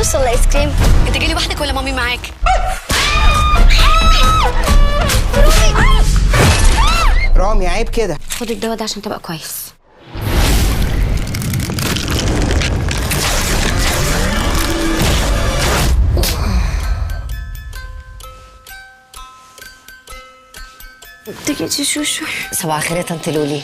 juice ولا ايس كريم؟ انت جاي لوحدك ولا مامي معاك؟ رامي عيب كده. خد الدواء ده عشان تبقى كويس. تيجي شوشو. صباح الخير يا طنط لولي.